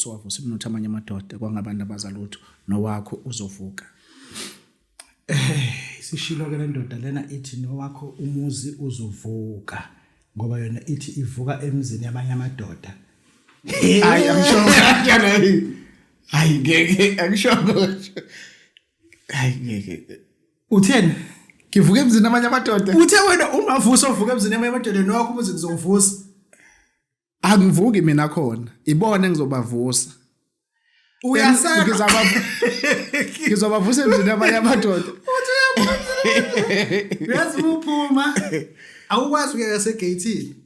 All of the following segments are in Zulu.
usuwavusa iminotho amanye amadoda kwangabantu abazalutho nowakho uzovuka. Eh sishilo ke le ndoda lena ithi nowakho umuzi uzovuka ngoba yona ithi ivuka emzini yamanye amadoda. Hayi angisho kanjalo. Hayi ngeke angisho. Hayi ngeke. Utheni? Ngivuka emzini amanye amadoda. Uthe wena umavuso uvuka emzini yamanye amadoda nowakho umuzi ngizowuvusa. Angivuki mina khona. Ibona engizobavusa. Uyasaba. Ngizobavusa emzini amanye amadoda. Uthi uyavusa. Uyazi uphuma. Awukwazi ukuya ngasegeyithini.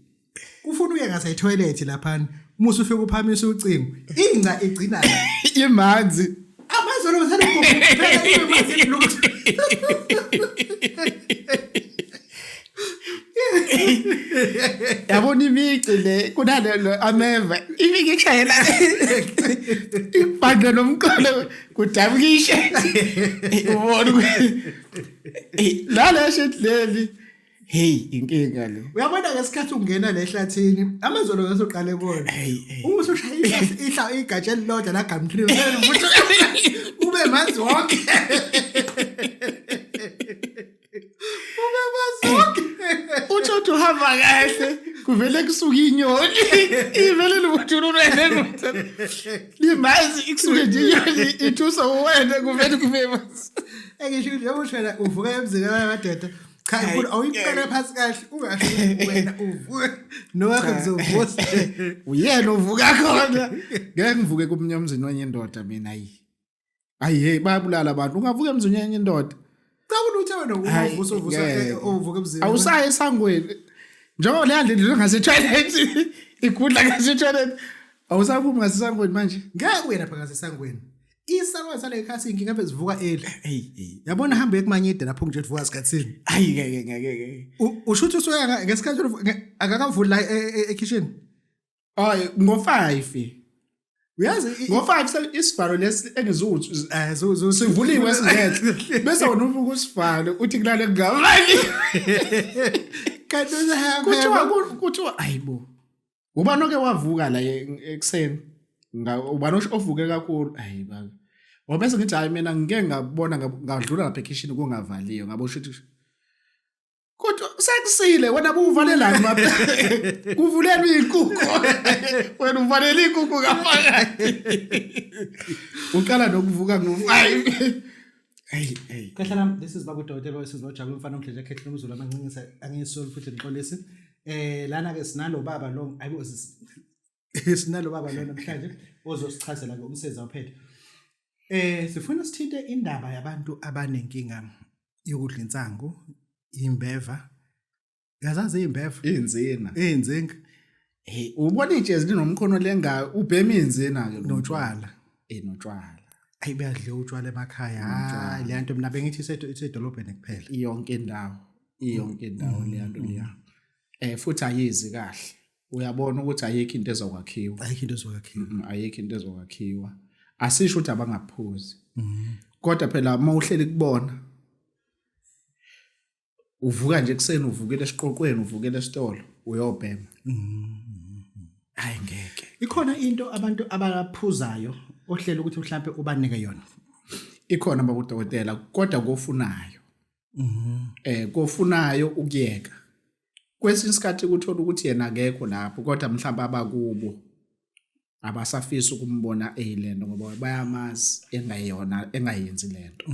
Kufuna uye ngasetoilet laphana. Musu ufike uphakamisa ucingo. Ingca igcina la. Imanzi. Amazolo phela imanzi lutho. Yabona imici le kunale ameva ifike ikushayela ibhande nomqolo kudabuka ishethi ubona ukuthi lala shethi leli hey inkinga le. Uyabona ngesikhathi ungena le ehlathini amazolo ngesoqale kona uma usushaya ihla igatsha elilodwa la gumtree ube manzi wonke ube manzi wonke. Utsho uthi uhamba kahle kuvele kusuka inyoni ivele libuthululele limanzi ikusuke nje inyoni ithusa uwena kuvele kube manzi. Engisho ukuthi njengoba usho wena uvuka emzini wamadoda cha mkhulu awuyiqale phansi kahle ungasho ukuthi wena uvuka nowakho kuzovusa. Uyena uvuka khona. Ngeke ngivuke komunye umzini wenye indoda mina ayi. Ayi hey bayabulala abantu ungavuka emzini wenye indoda. Cha uthe wena uvusa uvusa uvuka emzini. Awusaye esangweni. Njengoba le ndlela idlula ngase-toilet igudla ngase-toilet. Awusaphumi ngasesangweni manje. Ngeke uye lapha ngasesangweni. Isalwa sale khasi inkinga mfethu zivuka early. Hey hey. Yabona hamba ekumanyide lapho nje uvuka sikhathini. Ayi ngeke ngeke ngeke. Usho ukuthi usuke ngesikhathi akakavuli la ekitchen. Hayi ngo-5. Uyazi ngo-5 isivalo lesi engizuthi sivuliwe esingenhla. Bese wena uvuka usivalo uthi kulale kungavali. Kanti usahamba. Kuthiwa ayibo. Ubani oke wavuka la ekuseni? Ubani ovuke kakhulu? Hayi baba. Ngoba bese ngithi hayi mina ngike ngabona ngadlula lapha ekhishini kungavaliwe ngabo shuthi kodwa sekusile wena buvalelani baba kuvulelwa izinkukhu wena uvalela izinkukhu ngaphakathi uqala nokuvuka ngo-5 hey hey Kahle lami this is Babu Dokotela wesizwe ojabula umfana omhle nje ekhehla umzulu amancinci angisoli futhi ngixolisi. Eh lana ke sinalo baba lo ayibo sinalo baba lo namhlanje ozosichazela ke umsebenzi awuphethe. Eh sifuna sithinte indaba yabantu abanenkinga yokudla insangu, imbeva. Uyazazi imbeva? Inzina. Inzinga. Hey ubona ijezi linomkhono lengayo ubhema inzina ke notshwala. Eh notshwala. Ayi buyadliwa utshwala emakhaya. Hayi le nto mina bengithi isedolobheni kuphela. Iyonke indawo. Iyonke indawo le nto leya. Eh futhi ayizi kahle. Uyabona ukuthi ayikho into ezokwakhiwa. Ayikho into ezokwakhiwa. Ayikho into ezokwakhiwa. Asisho ukuthi abangaphuzi. Kodwa phela uma uhleli kubona uvuka nje ekuseni uvukele esiqoqweni uvukele esitolo uyobhema. Hayi ngeke. Ikhona into abantu abaphuzayo ohlela ukuthi mhlambe ubanike yona. Ikhona babudokotela kodwa kofunayo. Eh kofunayo ukuyeka. Kwesinye isikhathi kuthola ukuthi yena akekho lapho kodwa mhlawumbe abakubo abasafisi ukumbona eyilento ngoba bayamazi engayona engayenzi lento.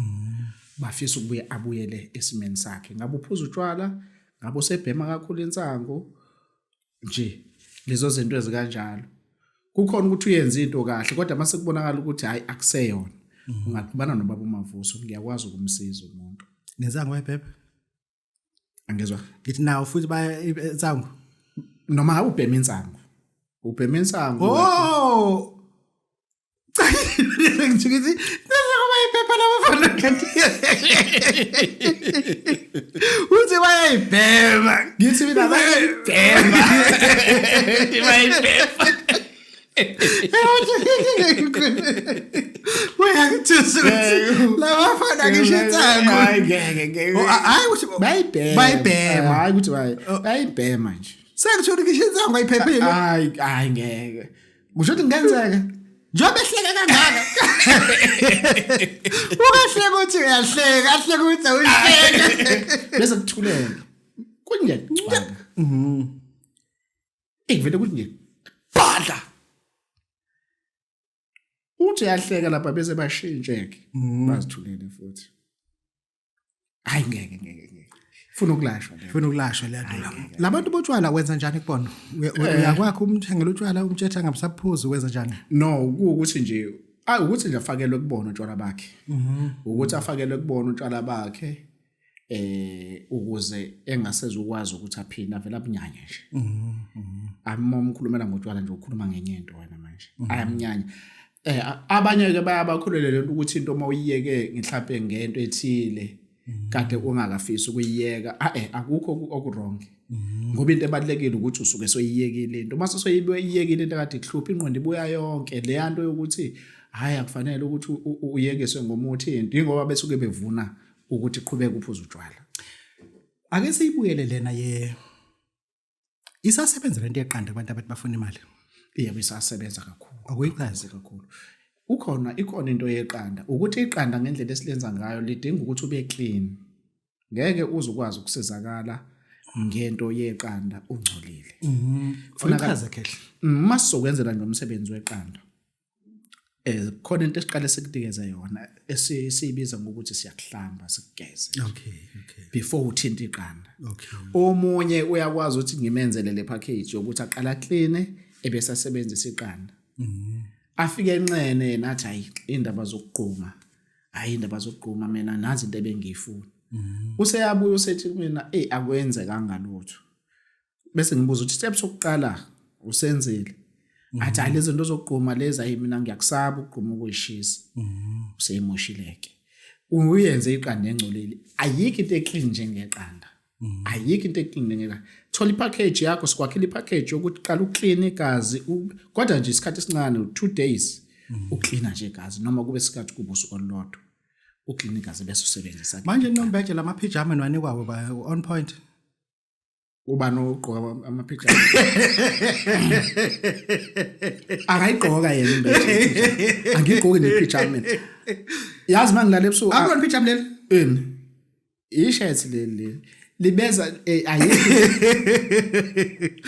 Bafisa ukubuye abuyele esimeni sakhe. Ngabe uphuza utshwala, ngabe usebhema kakhulu insangu nje lezo zinto ezikanjalo. Kukhona ukuthi uyenze into kahle kodwa mase kubonakala ukuthi hayi akuseyona. Ungaqhubana nobaba uMavuso ngiyakwazi ukumsiza umuntu. Nenzangu wephepha? Angizwa. Ngithi nawo futhi baya insangu. Noma ubhema insangu. Ubhema insangu. Oh! Cha ngithi ngithi njengoba iphepha labafana kanti. Uthi bayayibhema. Ngithi mina bayayibhema. Bayayibhema. Uyangithusa ukuthi labafana ngisho insangu. Hayi ngeke ngeke. Oh, hayi ukuthi Bayibhema. Bayibhema. Hayi ukuthi bayibhema nje. Sengithola ngisho insangu ayiphephile. Hayi hayi ngeke. Kusho ukuthi kungenzeka. Njengoba ehleka kangaka. Ungahleka ukuthi uyahleka, ahleke ukuthi awuhleke. Bese kuthuleka. Kunje cwaka. Ekuvele kuthi nje bhadla. Uthi uyahleka lapha bese bashintshe-ke. Bazithulele futhi. Hayi ngeke ngeke ngeke. Funa ukulashwa le. Funa ukulashwa le nto. Labantu botshwala wenza njani kubona? Uyakwakho umthengela utshwala umtshetha angamsaphuzi wenza njani? No, kuwukuthi nje ayi ukuthi nje afakelwe kubona utshwala bakhe. Ukuthi afakelwe kubona utshwala bakhe ukuze engasezukwazi ukuthi aphinde avele abunyanye nje. Amoma umkhulumela ngotshwala nje ukhuluma ngenye into wena manje. Ayamnyanya. Abanye ke bayabakhulele lento ukuthi into uma uyiyeke mhlawumbe ngento ethile kade ungakafisi ukuyiyeka akukho oku-wrong. Ngoba into ebalulekile ukuthi usuke soyiyekile into. Uma soyiyekile into kade ikuhlupha ingqondo ibuya yonke leya nto yokuthi hayi akufanele ukuthi uyekiswe ngomuthi into ingoba besuke bevuna ukuthi qhubeke uphuze utshwala. Ake siyibuyele lena ye isasebenza lento yeqanda kubantu abathi bafuna imali. Yebo isasebenza kakhulu. Akuyichaze kakhulu. Ukhona ikhona into yeqanda ukuthi iqanda ngendlela esilenza ngayo lidinga ukuthi ube clean. Ngeke uze ukwazi ukusizakala ngento yeqanda ungcolile. Kufanele khehle. Uma sizokwenzela nje umsebenzi weqanda khona into esiqale sikunikeze yona esiyibiza ngokuthi siyakuhlamba sikugeze. Okay, okay. Before uthinta iqanda. Okay. Omunye uyakwazi ukuthi ngimenzele le package yokuthi aqala clean ebese asebenzisa iqanda. Afike enxene yena athi hayi indaba zokugquma. Hayi indaba zokugquma mina nazi into ebengiyifuna. Useyabuya usethi kumina ey akwenzekanga lutho. Bese ngibuza ukuthi step sokuqala usenzile. Athi hayi lezi zinto zokugquma lezi ayi mina ngiyakusaba ukugquma ukuyishisa. Useyimoshileke. Uyenze iqanda engcolile. Ayikho into eclean njengeqanda. Ayikho into eclean njengeqanda. Thola ipackage yakho sikwakhela ipackage yokuthi qala uclean igazi kodwa nje isikhathi esincane 2 days ucleana nje igazi noma kube isikhathi kube usuku olulodwa. Uclean igazi bese usebenzisa. Manje nombeje lamaphijama niwanikwawo ba on point. Ubani ogqoka amaphijama? Akayigqoka yena imbethe. Angigqoki nephijama mina. Yazi mangilala ebusuku. Akulona phijama leli? Ini? Ishirt leli. Libeza ayikho.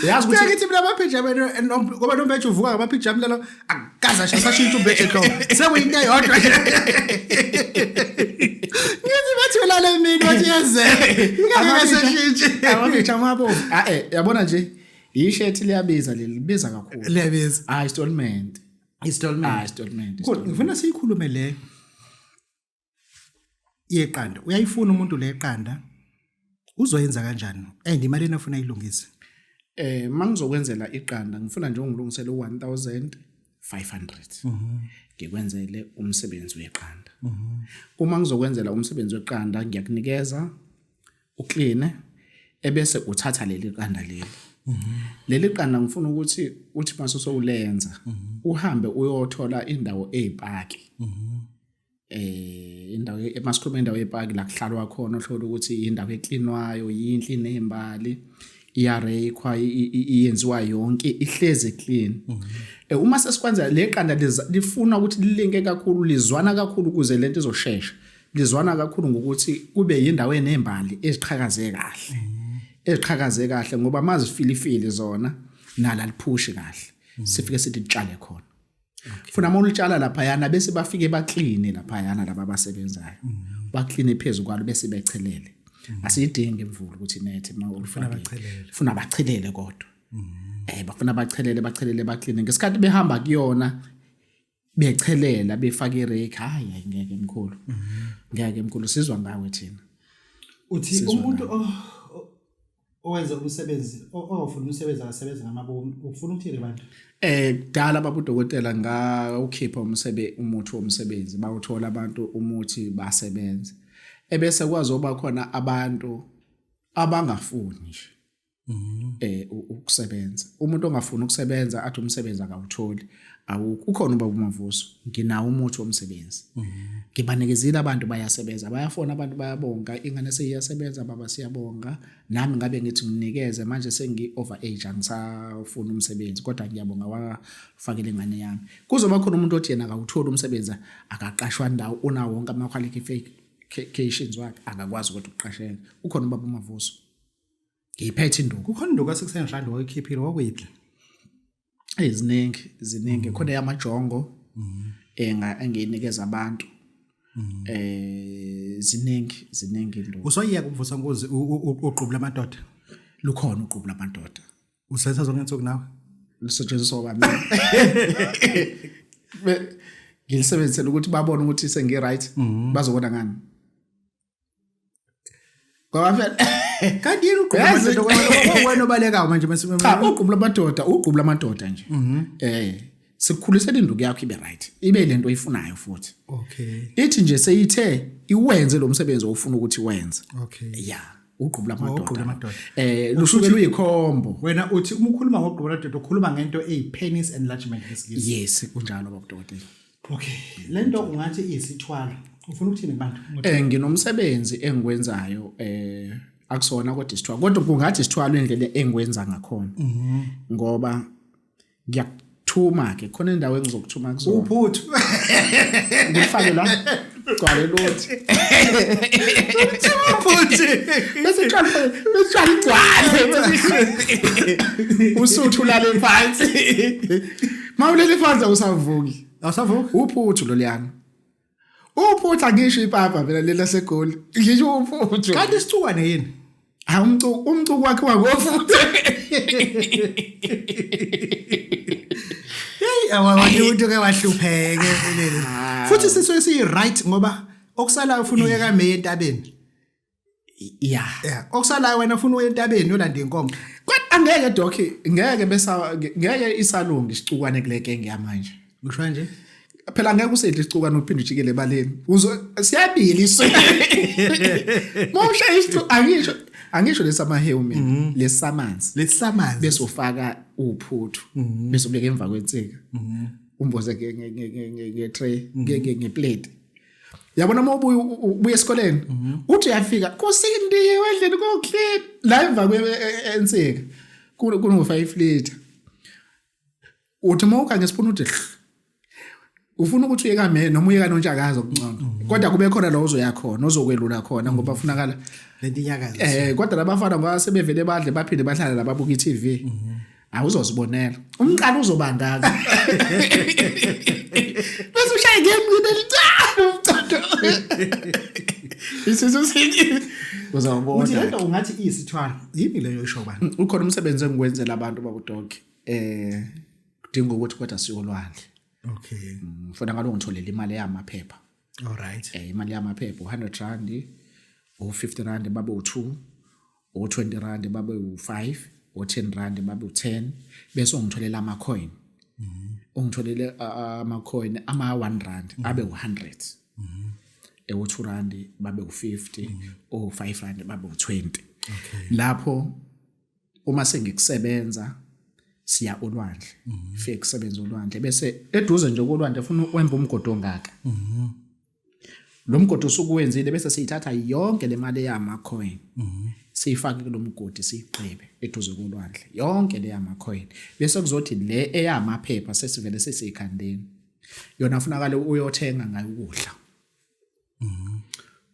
Yazi ukuthi ngithi mina amaphijama ngoba nombeje uvuka ngamaphijama lelo akaze ashashintsha umbeje lo. Sekuyinto eyodwa. Ngithi bathi ulale emini bathi yezele. Ngeke seshintshe. Amaphijama abovu. Yabona nje ishirt liyabiza leli libiza kakhulu. Liyabiza. Installment. Installment. Installment. Ngifuna siyikhulume le yeqanda. Uyayifuna umuntu leqanda uzoyenza kanjani? And imali enafuna ayilungise. Mangizokwenzela iqanda ngifuna nje ungilungisele u1500. Ngikwenzele umsebenzi weqanda. Uma ngizokwenzela umsebenzi weqanda ngiyakunikeza uclean ebese uthatha leli qanda leli. Leli qanda ngifuna ukuthi uthi mase sowulenza uhambe uyothola indawo eyipaki. Indawo emasikhuluma indawo yepaki la kuhlalwa khona uhlola ukuthi indawo eklinwayo yinhle inembali iyarekhwa iyenziwa yonke ihlezi clean. Uma sesikwenza le qanda lifuna ukuthi lilinke kakhulu lizwana kakhulu ukuze lento izoshesha. Lizwana kakhulu ngokuthi kube yindawo enembali eziqhakaze kahle. Eziqhakaze kahle ngoba mazifilifili zona nala liphushi kahle. Sifike sithi tshale khona. Funa uma ulitshala laphayana bese bafike baclean laphayana laba abasebenzayo. Baclean phezulu kwalo bese bechelele. Asiyidingi imvula ukuthi inethe uma ufuna bachelele. Funa bachelele kodwa. Bafuna bachelele bachelele baclean ngesikhathi behamba kuyona bechelela befaka irake hayi ngeke mkhulu. Ngeke mkhulu sizwa ngawe thina. Uthi umuntu owenza umsebenzi ongafuni umsebenzi akasebenza ngamabomu ufuna ukuthini bantu? Kudala baba udokotela ngawukhipha umuthi womsebenzi bawuthola abantu umuthi basebenza. Ebese kwazoba khona abantu abangafuni nje. Ukusebenza, umuntu ongafuni ukusebenza athi umsebenzi akawutholi, awukho. Ukhona ubaba uMavuso, nginawo umuthi womsebenzi. Ngibanikezile abantu, bayasebenza, bayafona abantu, bayabonga, ingane seyiyasebenza, baba siyabonga. Nami ngabe ngithi nginikeze manje, sengi over age, angisafuni umsebenzi, kodwa ngiyabonga wafakela ingane yami. Kuzoba khona umuntu othi yena akawutholi umsebenzi, akaqashwa ndawo, unawo wonke ama qualifications wakhe, akakwazi kodwa ukuqasheka. Ukhona ubaba uMavuso, ngiyiphethe induku. Kukhona induku asekusendlandi wayikhiphile, wakwiphi? Eziningi, ziningi. Khona yamajongo enga engiyinikeza abantu. Ziningi, ziningi induku. Usoyiyeka ukuvusa nkozi uqubula amadoda? Lukhona uqubula amadoda. Usenza zonke insuku nawe? Lusetshenziswa kwamina. Ngilisebenzisela ukuthi babone ukuthi sengi right, bazobona ngani. Ngoba phela Kanti yini uqubula amadoda, wena obalekayo manje mase? Cha, uqubula amadoda, uqubula amadoda nje. Sikukhulisela induku yakho ibe right. Ibe lento oyifunayo futhi. Ithi nje seyithe iwenze lo msebenzi ofuna ukuthi wenze. Yeah, uqubula amadoda. Uqubula amadoda. Lusuke luyikhombo. Wena uthi uma ukhuluma ngoqubula amadoda ukhuluma ngento eyi penis enlargement ngesingisi. Yes, kunjalo babudokotela. Okay. Lento ungathi iyisithwalo. Ufuna ukuthini kubantu? Nginomsebenzi engikwenzayo, akusona kodwa isithwalo, kodwa kungathi isithwalo indlela engikwenza ngakhona. Ngoba ngiyakuthuma ke, khona indawo engizokuthuma kuzona. Uphuthu. Ngifake la. Gcwale lutho. Uphuthu. Bese qala bese qala igcwale. Usuthu ulale phansi. Mawulele phansi awusavuki. Awusavuki? Uphuthu loliyana. Uphuthu, angisho ipapa phela lela segoli. Ngisho uphuthu. Kanti isicukwane yini? Ha, umcuku, umcuku wakhe wakofutha. Hey, awabantu umuntu ke wahlupheke leli. Futhi sisuke siyi right ngoba okusalayo ufuna uye kaMey entabeni. Yeah. Yeah, okusalayo wena ufuna uye entabeni uyolanda inkomo. Kodwa angeke doc, ngeke besa ngeke isalungi isicukwane kule genge yamanje. Ngisho nje. Phela ngeke usedle isicukwane uphinde ujikele ebaleni. Uzo siyabila isu. Mawushaya isicu, angisho lesamahewu mina, lesamanzi. Lesamanzi. Bese ufaka uphuthu, bese ubeka emva kwensika. Umboze nge tray, nge plate. Yabona uma ubuya ubuya esikoleni, uthi uyafika kusindiwe endlini, ku clean la emva kwensika. Kuno 5 liter. Uthi uma ukha ngesipunu uthi ufuna ukuthi uye kame noma uye kanontshakaza okuncane, kodwa kube khona la ozoya khona, ozokwelula khona, ngoba funakala lento inyakaza. Kodwa labafana ngoba sebevele badle baphinde bahlale la babuka i-TV, awuzozibonela umqala uzoba ngaka, bese ushaye ngemini elincane umcondo isisu sithi Uthi uzawubona. Lento ungathi iyisithwalo. Yini leyo isho bani? Ukhona umsebenzi engiwenzela abantu babudoki, kudinga ukuthi kodwa siyolwandle. Ngifuna ngalo ngitholele imali yamaphepha. All right. Imali yamaphepha u100 rand, u50 rand babe u2, u20 rand babe u5, u10 rand babe u10, bese ungitholela ama coin. Ungitholele ama coin ama 1 rand abe u100. Ewu2 rand babe u50, u5 rand babe u20. Lapho uma sengikusebenza siya olwandle, fike kusebenza olwandle, bese eduze nje kolwandle ufuna ukwemba umgodi ongaka. Lo mgodi usukuwenzile, bese siyithatha yonke le mali yama coin, siyifake kulo mgodi, siyiqebe eduze kolwandle yonke le yama coin, bese kuzothi le eyamaphepha sesivele sesiyikhandeni, yona funakala uyothenga ngayo ukudla,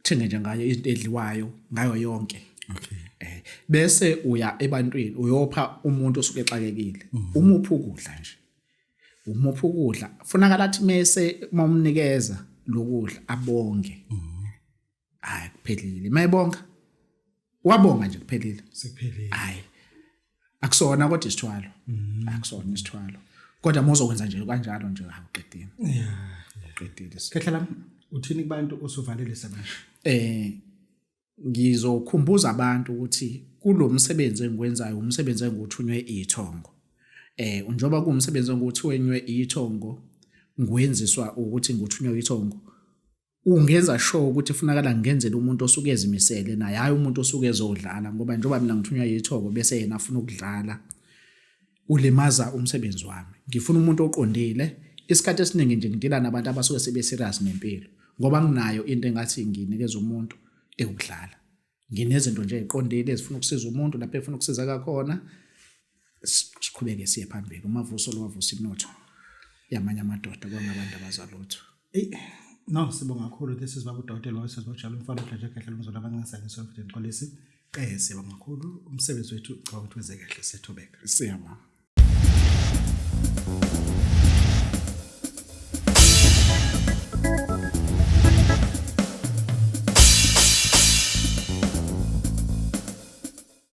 uthenge nje ngayo into edliwayo ngayo yonke. Bese uya ebantwini uyopha umuntu osuke exakekile, umuphi ukudla nje, umuphi ukudla. Funakala athi mese mawumnikeza lokudla abonge. Hayi, kuphelile. Mayibonga, wabonga nje, kuphelile. Sekuphelile. Hayi, akusona kodwa isithwalo, akusona isithwalo, kodwa mawuzokwenza nje kanjalo nje, awuqedile. Uqedile. Khehla lami, uthini kubantu usuvalelisa manje? Ngizokhumbuza abantu ukuthi kulomsebenzi engiwenzayo, umsebenzi enguthunywe ithongo. Njengoba kuwumsebenzi enguthunywe ithongo, ngwenziswa ukuthi nguthunywe ithongo. Ungenza sure ukuthi funakala ngenzele umuntu osuke ezimisele naye, hayi umuntu osuke ezodlala, ngoba njengoba mina ngithunywa yithoko bese yena afuna ukudlala, ulimaza umsebenzi wami. Ngifuna umuntu oqondile. Isikhathi esiningi nje ngidila nabantu abasuke sebe serious nempilo, ngoba nginayo into engathi nginikeza umuntu ewukudlala. Nginezinto nje eziqondile ezifuna ukusiza umuntu lapho efuna ukusizeka khona, siqhubeke siye phambili. Umavuso lo wavusa inotho yamanye amadoda kwangabantu abazalutho. Eyi no, sibonga kakhulu. This is baba udokotela wesizwe ojabula umfana odlaje ekhehla lomzolo abancane ngisho futhi ngixolisi. Siyabonga kakhulu, umsebenzi wethu cha ukuthi wenze kahle, siyathobeka. Siyabonga.